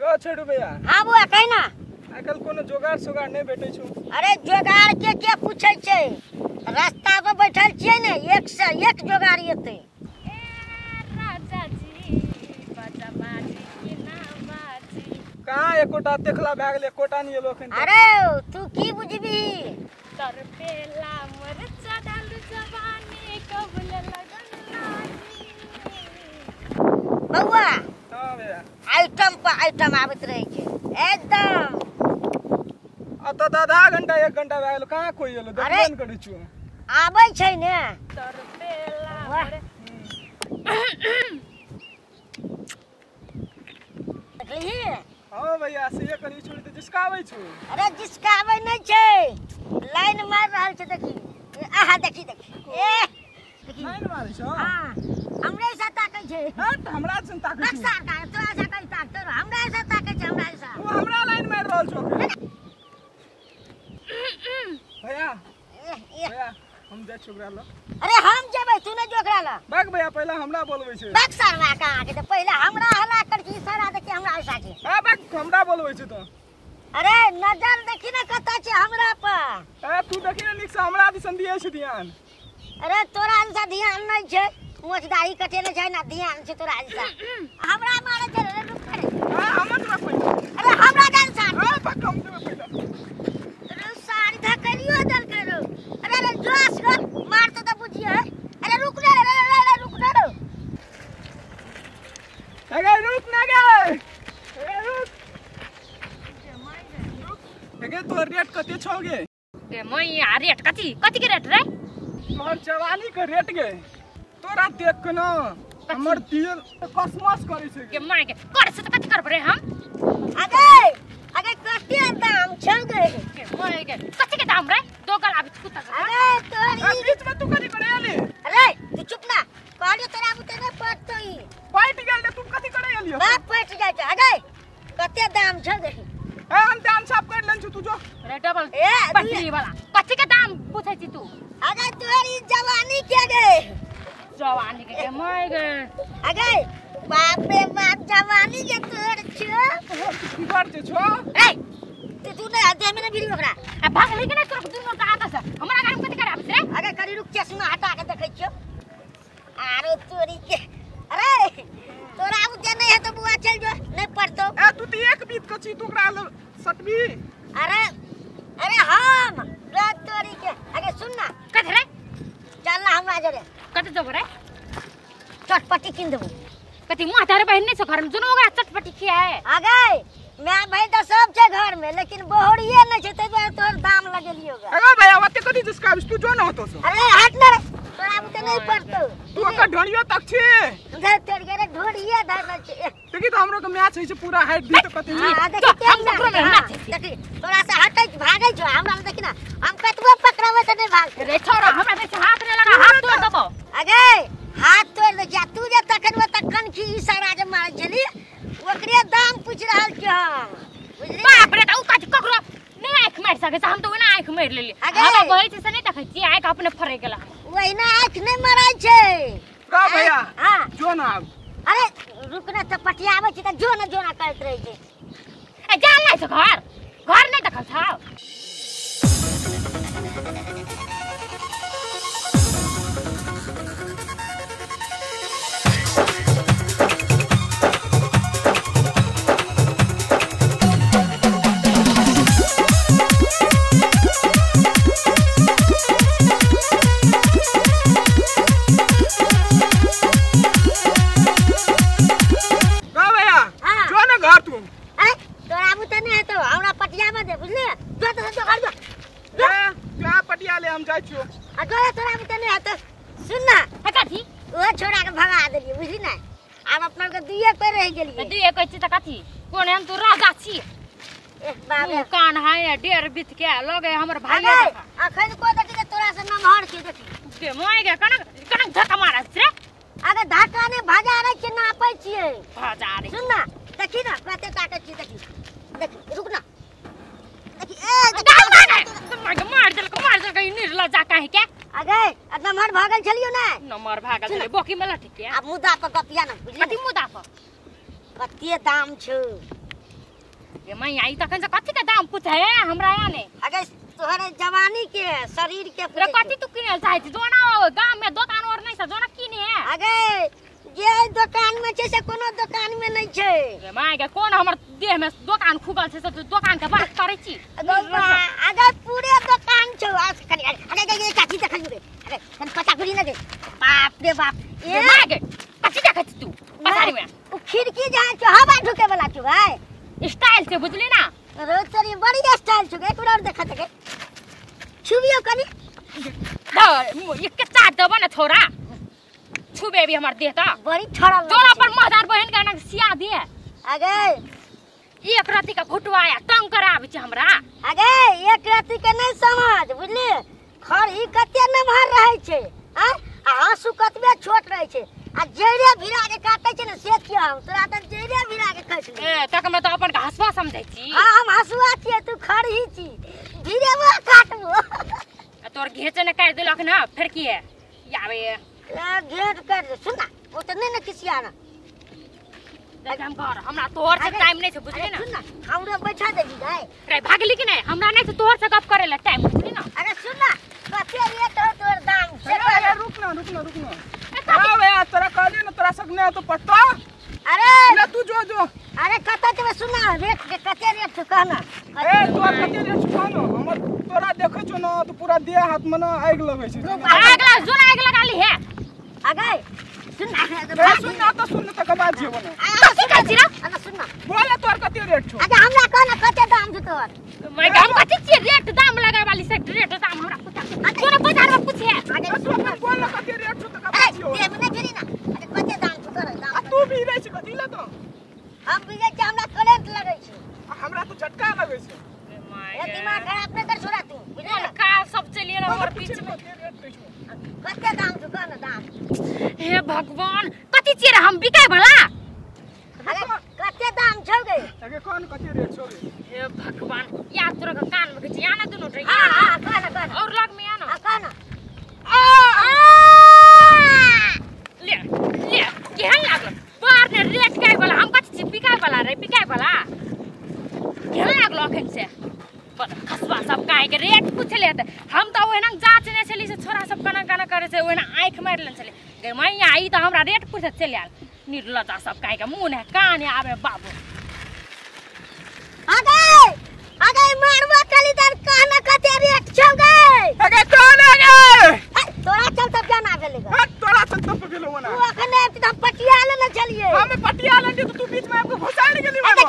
गो छोटू भैया। हां बुआ कहि ना। आजकल कोनो जोगार सोगार नहीं भेटै छौ। अरे जोगार के पूछै छै? रास्ता पर बैठल छियै ने, एक से एक जोगार एतै। ए राजा जी बजा बाजी के ना बाजी। कहाँ एकोटा देखला भए गेलै, एकोटा नहीं एलो एखन। अरे तू की बुझबी? तर पेला मरचा डालू जवानी कबल लगन लागी। बउआ हां भैया, आइटम पर आइटम आबैत रहै छै एकदम। आ तो आधा घंटा एक घंटा भए गेल, कहाँ कोई एलो? देखबे न करै छियौ। आबै छै ने। तर पेला देखलिही? हां भैया, से कनी छोड़ दे, जिसकाबै छौ। अरे जिसकाबै नै छै, लाइन मार रहल छै। देखी आहा, देखी देखी, ए देखी लाइन मारै छौ। हां, हमरे सा ताकै छै। हां त हमरा सन ताकै छै। सार का तोरा सा कहि ताक, तोरा हमरा सा ताकै छै, हमरा सा। तू हमरा लाइन मार रहल छौ। भैया भैया हम जाइ छी ओकरा लग। अरे हम जेबै, तू नै जो ओकरा लग। भाग भैया, पहिले हमरा बोलबै छै। भाग सारवा का के त पहिले हमरा हला कर छी, सारा देखी हमरा ऐसा छै। हां भाग, हमरा बोलबै छै तो। अरे नजर देखी ना कत छै हमरा पर। ए तू देखी ना नीक से, हमरा दिसन दिए छै ध्यान। अरे तोरा दिसा ध्यान नै छै, मोछ दाढ़ी कटेने छै ना, ध्यान छै तोरा दिसा। हमरा मारे छै रे, रुक रे। हां हमर तोरा पहिले। अरे हमरा जान सार। हां भाग, हम देबै पहिले। अरे सारी धकलियो दल करो। अरे अरे जोश ग मार तो त बुझिए। अरे रुक रे, रे रे रे, रुक ना रे। अरे रुक ना गे, अरे रुक। अगे तोर रेट कते छौ गे? गे मैया, रेट कथी कथी के रेट रे? तोहर जवानी के रेट गे। तोरा देख के न हमर दिल कसमस करै छै गे। My गे कर से त कथी करब रे हम? अगे अगे कते दाम छौ गे? गे my गे कथी के दाम रे? दो गल आबि कुत्ता। अरे तोरी बीच में तू कथी करे एली? अरे तू चुप ना, कहलियो तोरा बुते नै पटतो ई। पट गेल रे, तू कथी करे एली? बाप पट जाइ छै। अगे कते दाम छौ गे? ए हम दाम साफ कर लेन छु, तू जो। अरे डबल पटरी वाला कथी के दाम पूछै छी तू? अगे तोरी जवानी के गे? जवानी के my गे। अगे बाप रे बाप, जवानी के तोर छो। की कर छै छो? ए तू नै दे में नै भिरी ओकरा। आ भाग ले के नै तोर दुनु का आता से हमरा गाड़ी में कथी करे आबै रे? अगे करी रुक, चश्मा हटा के देखै छियो। आरो तोरी के, अरे तोरा बुते नै हेतो बुआ, चल जो, नै पड़तो। ए तू त एक बीत के छी, तू ओकरा सटबी? अरे अरे हम रे तोरी के। अगे सुन ना। कथी रे? चल ना हमरा जरे। कथी जब रे? चटपटी किन देबो। कथी मुँह तारे बहिन नै छौ घर में, दुनु ओकरा चटपटी खियाए। अगे मैं भाई त सब छै घर में, लेकिन बोहरिए नै छै, तै दुआरे तोर दाम लगेलियो गे। अगे भैया ओते कथी जिसकाबिस, तू जो ना होतो सो। अरे हट ना रे, तोरा बुते नै पड़तो। तू ओकर ढोरियो तक छी। धर तोर के रे ढोरिए धरल छै। देखी त हमरो के मैच होइ छै पूरा हाइट दी त कते नीक। हां देखी हम ककरो में मैच छै। देखी तोरा से हटै भागै छौ, हमरा देखी ना हम कतबो पकड़बै त नै भागतै रे। छोड़ हमरा बेसी हाथ नै लगा, हाथ तोड़ देबो। अगे हाथ तोड़ दे, तू जे तखन वो तखन की इशारा जे मारै छली ओकरे दाम पूछ रहल छी हम, बुझली? बाप रे, त उ कथी ककरो नै आंख मारि सकै छै, हम त ओना आंख मारि लेली। हमरा कहै छै से नै देखै छी, आंख अपने फरै गेल। ओहिना आंख नै मारै छै। का भैया? हां जो ना आब। अरे रुक ना, त पटियाबै छी त जो ना जो ना करैत रहै छै। ए जान नै छ घर, घर नै देखल छौ? तोरा बुते नै हेतौ, हमरा पटियाबे दे, बुझली? जो त जो घर जो। ए तू पटिया ले, हम जाइ छियो। आ जो तोरा बुते नै हेतौ। सुन ना। कथी? ओ छोड़ा के भगा देलियै, बुझली ना? आब अपना के दुइए कोइ रहि गेलियै। दुइए कोइ छी त कथी? कोन हम तू राजा छी? ए बाप रे, कान हाय डेढ़ बीत के लगे हमर भाई। अखन को देखी त तोरा से नमहर छी, देखी के my गे कनक कनक धक्का मारै छै रे। अगे धक्का नै भजा रै छियै, नापै छियै। भजा रे। सुन ना, देखी ना कते ताकत छी, देखी देखी, रुक ना, देखी। ए मार मार देलक, मार देलक ई निर्लज्जा काहे के? अगे नमहर भागल छलियो ना? नमहर भागल छलियो, बोकी में लटके। आब मुद्दा पर गपिया ना, बुझली? कथी मुद्दा पर? कते दाम छौ? गे मैया ई तखन से कथि के दाम पूछे है हमरा या ने अगे तोहरे जवानी के शरीर के रे कथि तू किने चाहे छी जोना गांव में दुकान और नहीं से जोना किने है अगे जे दुकान में छै से कोनो दुकान में नहीं छै रे my के कोन हमर देह में दुकान खुगल छै से तू दुकान के बात करै छी अगे पूरे दुकान छौ आज कनी अरे अरे चाची देखल रे अरे कनी पता करी ना दे बाप रे बाप ए my के कथि देखै छी तू पसारी में उ खिड़की जहाँ छौ हवा ढुके वाला छौ भाई स्टाइल से बुझली ना रोज तोरी बड़ी स्टाइल छौ एक बार और देखा देखे छुबियो कनी धर एक के चाट देबो ना छोरा छुबे भी हमर देह त बड़ी छड़ल तोरा अपन महदार बहन के ना सिया दे अगे एक राति का घुटवाया तंग कराबै छै हमरा अगे एक राति के नहीं समझ बुझली खरही कते नमहर रहै छै आ हाँसू कतबे छोट रहै छै आ जड़े भिरा के काटै छै ने से छियै हम तोरा त जड़े भिरा के काटि ए तक हम त अपन के हंसुआ समझै छी हां हम हंसुआ छियै तू खरही छी भिरेबो काटबो आ तोर घेचे ने काटि देलक ना फेर की है याबे घेट कर दे सुन ना वो तो नहीं ना किसिया ना देख हम घर हमरा तोहर से टाइम नहीं छै बुझली ना सुन ना हमरा बैठा देबी गाय रे भागली कि नहीं हमरा नहीं छै तोहर से गप करे ला टाइम बुझली ना अरे सुन ना कते रेट हो तोर दाम से अरे रुक ना रुक ना रुक ना हां भैया तोरा कहली ना तोरा सब नहीं तो पट्टा अरे ले तू जो जो अरे कते ते सुन ना रेट के कते रेट छौ कहना ए तोर कते रेट छौ कहना हमर तोरा देखै छौ ना तो पूरा देह हाथ में ना आगि लगै छै आग लग जोन आग लगा ली है अगे सुन ना ए सुन ना तो सुन तक बात जेबो ना कथि कहै छी ना अरे सुन ना बोले तोर कते रेट छौ अगे हमरा कहना कते दाम छौ तोर मैं हम कथि छियै रेट दाम लगाय वाली से रेट दाम हमरा पूछा तोरा बाजार में पूछे अगे तू अपन बोल ना कते रेट छौ तक अरे बात जेबो देह में नहीं भिरी ना अरे कते दाम छौ तोर दाम आ तू भी रहै छै कथि ले तो हम बिगै छै हमरा करंट लगै छै आ हमरा तो झटका लगै छै ए दिमाग खराब नहीं कर छोड़ा तू बुझली ना का सब चलिए ना हमर बीच में कते रेट छौ कते दाम छौ कहना दाम हे भगवान कथि छियै रे हम बिकाय भला अरे कते दाम छौ गे अगे कोन कते रेट छौ रे हे भगवान या तोरा के कान में के या ना दुनु रे हां हां कहना कहना और लग में आ ना हां कहना आ ले ले केहन लागल बार ने रेट काय वाला हम कथि छी बिकाय वाला रे बिकाय वाला केहन लागल अखन से पर खसवा सब काहे के रेट पूछले त हम त ओहिना जांच नै छली से छोरा सब कना कना करे छै ओहिना आंख मारि लेने छली गे मैया ई त हमरा रेट पूछे चलि आयल निर्लज्जा सब काहे के मुँह ने कान आबे बाबू अगे अगे मारबो कली दर कहना कते रेट छौ गे अगे कोन अगे तोरा चल तब जाना भेलै गे हां तोरा चल तब गेलो ना तू अखन आबि त हम पटिया लेने छलियै हम पटिया लेने त तू बीच में आबि के घुसाड़ गेली अरे